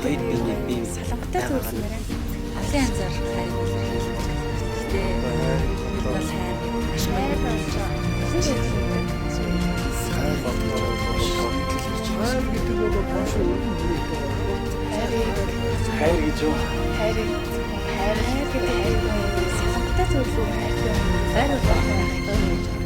Хоёр биений бие Солонготой зөвлөсөн нэрээ. Олон янзаар хайрыг илэрхийлдэг. Гэхдээ бид бол хайр маш Хайр болж байгаа. Хайр Хайр гэдэг бол маш өргөн хүрээтэй байна. Хайрыг хайр гэж юу? хайрыг хайр гэдэг хайр Солонготой зөвлөсөн хайртай хайр бол байх гэж.